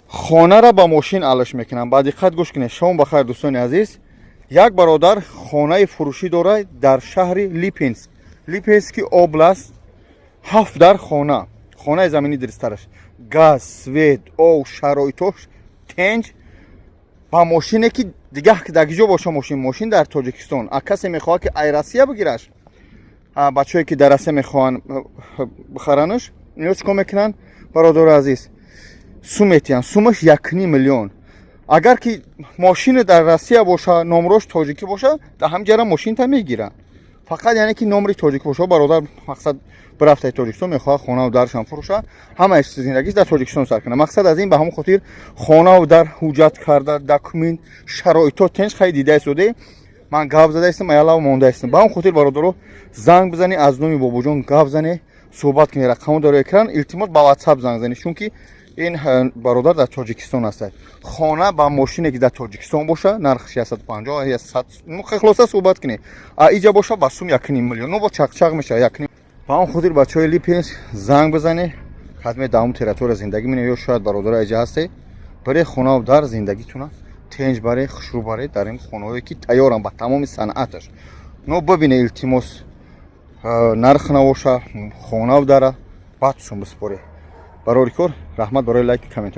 Хонара ба мошин алаш мекунам. Ба диққат гӯш кунед. Шом бахайр, дӯстони азиз. Як бародар хонаи фурӯшӣ дорад дар шаҳри Липинск, Липецкий область. Ҳафт дар хона, хонаи заминӣ, дурусттараш, газ, свет, ов, шароитош тенҷ. Ба мошине ки дигар дар киҷо боша мошин дар Тоҷикистон. А касе мехоҳад, ки ай Россия бигираш, бачаҳое, ки дар Россия мехоҳанд бихаранаш, ино чӣ кор мекунанд, бародари азиз? Сум метиҳанд, сумаш 1,5 миллион. Агар ки мошине дар Россия боша, номрош тоҷикӣ боша, дар ҳамин ҷара мошинта мегиранд. Фақат яъне ки номри тоҷикӣ боша. Бародар, мақсад, бирафтаи Тоҷикистон, мехоҳад хонаву даршам фурӯша, ҳамаи зиндагиш дар Тоҷикистон сар кунад. Мақсад аз ин, ба ҳамон хотир хонаву дар ҳуҷҷат карда, документ, шароито тенҷ. Хай, дида истоде, ман гап зада истам, аялав монда истам. Ба ҳамон хотир, бародаро, занг бизанӣ, аз номи Бобоҷон гап занӣ, суҳбат кунӣ. Рақамо дар экран. Илтимос, ба WhatsApp занг занӣ, чунки ин бародар дар Тоҷикистон аст. Хона ба мошине, ки дар Тоҷикистон боша, нархш 150, хулоса, суҳбат кунӣ. А иҷа боша, ба сум 1,5 миллион, ну бо чақчақ мешава якним. Ба он хотир, бачаҳои Липинск, занг бизанӣ. Ҳатме дар ҳамон территория зиндагӣ мене ё шояд бародаро иҷа ҳасте, баре хонаву дар зиндагитона тенҷ баре, хушрӯ баре дар ин хонаҳое, ки тайёрам ба тамоми санъаташ. Но бибине, илтимос, нарх набоша, хонаву дара, баъд сум биспорӣ. Барори кор, раҳмат барои лайки, комментари.